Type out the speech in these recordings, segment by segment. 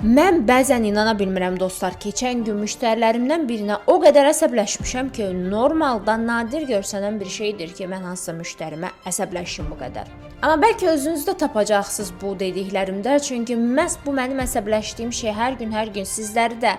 Mən bəzən inana bilmirəm dostlar. Keçən gün müştərilərimdən birinə o qədər əsəbləşmişəm ki, normalda nadir görsənən bir şeydir ki, mən hansısa müştərimə əsəbləşim bu qədər. Amma bəlkə özünüz də tapacaqsınız bu dediklərimdə, çünki məhz bu mənim əsəbləşdiyim şey hər gün hər gün sizləri də,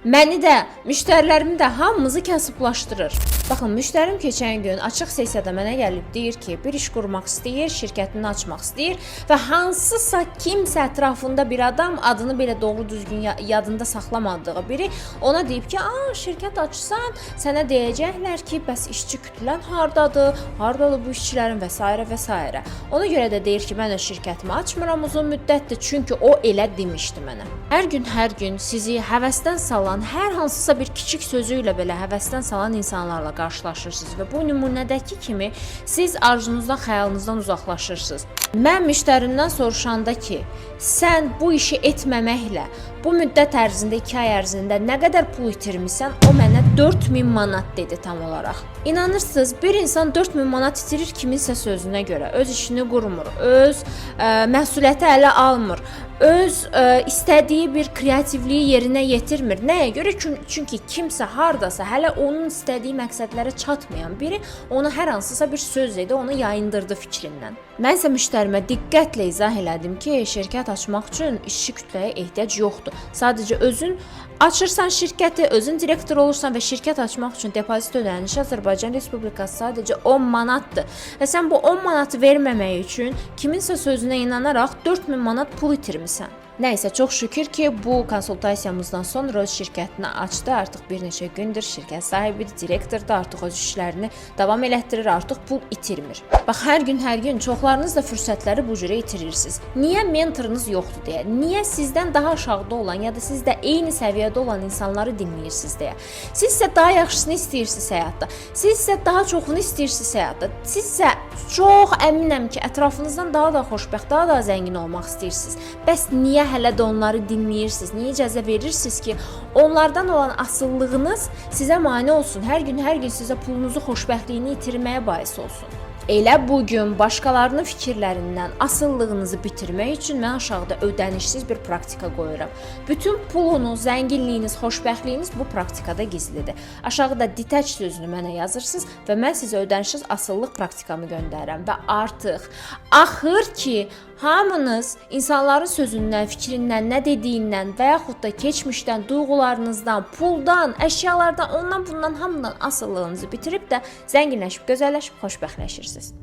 məni də, müştərilərimi də, hamımızı kasıblaşdırır. Baxın, müştərim keçən gün açıq sessiyada mənə gəlib deyir ki, bir iş qurmaq istəyir, şirkətini açmaq istəyir və hansısa kimsə ətrafında bir adam, adını belə doğru düzgün yadında saxlamadığı biri ona deyib ki, "A, şirkət açsan, sənə deyəcəklər ki, bəs işçi kütlən hardadır, hardadır bu işçilərin və s. və s." Ona görə də deyir ki, mən öz şirkətimi açmıram uzun müddətdir, çünki o elə demişdi mənə. Hər gün hər gün sizi həvəsdən salan, hər hansısa bir kiçik sözü ilə belə həvəsdən salan insanlarla qarşılaşırsınız və bu nümunədəki kimi siz arzunuzdan, xəyalınızdan uzaqlaşırsınız. Mən müştərimdən soruşanda ki, sən bu işi etməməklə bu müddət ərzində, 2 ay ərzində nə qədər pul itirmisən, o mənə 4000 manat dedi tam olaraq. İnanırsınız, bir insan 4000 manat itirir kiminsə sözünə görə, öz işini qurmur, öz məsuliyyəti ələ almır, öz istədiyi bir kreativliyi yerinə yetirmir. Nəyə görə? Çünki kimsə hardasa hələ onun istədiyi məqsədlərə çatmayan biri ona hər hansısa bir söz dedi, onu yayındırdı fikrindən. Mən isə müştərimə diqqətlə izah elədim ki, şirkət açmaq üçün işçi kütləyə ehtiyac yoxdur. Sadəcə özün açırsan şirkəti, özün direktor olursan və şirkət açmaq üçün depozit ödənişi Azərbaycan Respublikası sadəcə 10 manatdır. Və sən bu 10 manatı verməmək üçün kiminsə sözünə inanaraq 4000 manat pul itirmisən. Nəysə, çox şükür ki, bu konsultasiyamızdan sonra öz şirkətini açdı. Artıq bir neçə gündür şirkət sahibidir, direktordur, artıq öz işlərini davam elətdirir, artıq pul itirmir. Bax, hər gün hər gün çoxlarınız da fürsətləri bu cürə itirirsiniz. Niyə mentorunuz yoxdur deyə, niyə sizdən daha aşağıda olan ya da sizdə eyni səviyyədə olan insanları dinləyirsiniz deyə. Siz isə daha yaxşısını istəyirsiniz həyatda. Siz isə daha çoxunu istəyirsiniz həyatda. Siz isə çox əminəm ki, ətrafınızdan daha da xoşbəxt, daha da zəngin olmaq istəyirsiniz. Bəs niyə hələ də onları dinləyirsiniz? Niyə icazə verirsiniz ki, onlardan olan asılılığınız sizə mane olsun? Hər gün hər gün sizə pulunuzu, xoşbəxtliyini itirməyə bais olsun. Elə bu gün başqalarının fikirlərindən asılılığınızı bitirmək üçün mən aşağıda ödənişsiz bir praktika qoyuram. Bütün pulunuz, zənginliyiniz, xoşbəxtliyiniz bu praktikada gizlidir. Aşağıda detach sözünü mənə yazırsınız və mən sizə ödənişsiz asılılıq praktikamı göndərirəm və artıq axır ki, hamınız insanların sözündən, fikrindən, nə dediyindən və yaxud da keçmişdən, duyğularınızdan, puldan, əşyalardan, ondan bundan hamıdan asılılığınızı bitirib də zənginləşib, gözəlləşib, xoşbəxtləşirsiniz.